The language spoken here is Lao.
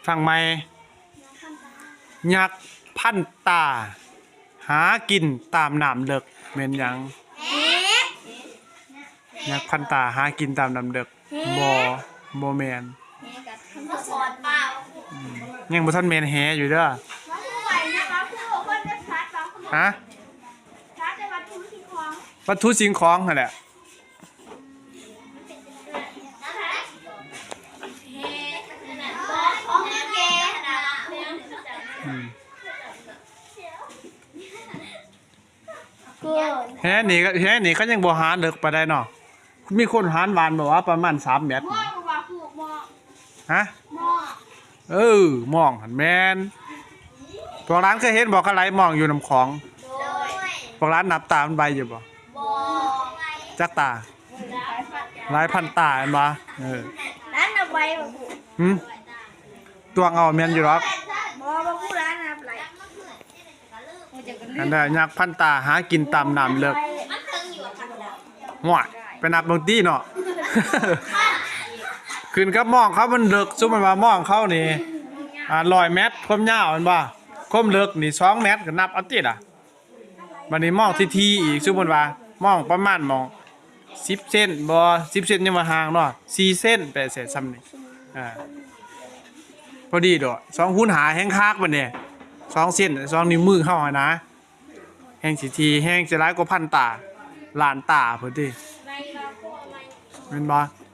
ຟັງໃໝ່. ຍັກພັນຕາ ຫາກິນຕາມນ້ຳເລິກ ແມ່ນຫຍັງ? ຍັກພັນຕາຫາກິນຕາມນ້ຳເລິກ. ບໍ່ ບໍ່ແມ່ນ. ອືມ ຍັງບໍ່ທັນແມ່ນແຫຢູ່ເດີ. ຮະ? ວັດຖຸສິ່ງຂອງຫັ້ນແຫຼະ. ອືມ ແຫນີ້ ແຫນີ້ເຂົາຍັງບໍ່ຫາເລິກປານໃດເນາະ. ມີຄົນຫານຫວານບໍ່ວ່າປະມານສາມແມັດ? ຮະ? ເອີ ມອງຫັ້ນແມ່ນ. ພວກຫຼານເຄີຍເຫັນບໍ່ ເຂົາໄຫຼມອງຢູ່ນ້ຳຂອງ? ພວກຫຼານນັບຕາມັນໄວຢູ່ບໍ່? ຈັກຕາ? ຫຼາຍພັນຕາແມ່ນບໍ່? ເອີ ຫຼານນັບໄວບໍ່? ຫຶ? ຕວງເອົາແມ່ນຢູ່ດອກ. ບໍ່ ບໍ່ຮູ້ຫຼານນັບໄວ. ອັນໃດ ຍັກພັນຕາຫາກິນຕາມນ້ຳເລິກ. ຫ້ວຍ ໄປນັບເບິ່ງຕິເນາະ. ຂຶ້ນກັບມອງເຂົາມັນເລິກ. ສົມມຸດວ່າມອງເຂົານີ້ ອ່າ ຮ້ອຍແມັດຄວາມຍາວແມ່ນບໍ່? ຄວາມເລິກນີ້ສອງແມັດ ກໍນັບເອົາຕິລະ. ບັດນີ້ມອງຖີ່ໆອີກ ສົມມຸດວ່າມອງປະມານໝ່ອງສິບເຊັນ ບໍ່ ສິບເຊັນຍັງວ່າຫ່າງເນາະ ສີ່ເຊັນ ແປດເຊັນ ສ່ຳນີ້ ອ່າ ພໍດີດອກ. ສອງຄູນຫ້າແຮ່ງຄັກບັດນີ້ ສອງເຊັນ ສອງນິ້ວມືເຮົາຫັ້ນນະ ແຮ່ງຊິຖີ່ ແຮ່ງຊິຫຼາຍກວ່າພັນຕາ ລ້ານຕາພຸ້ນຕິ ແມ່ນບໍ່?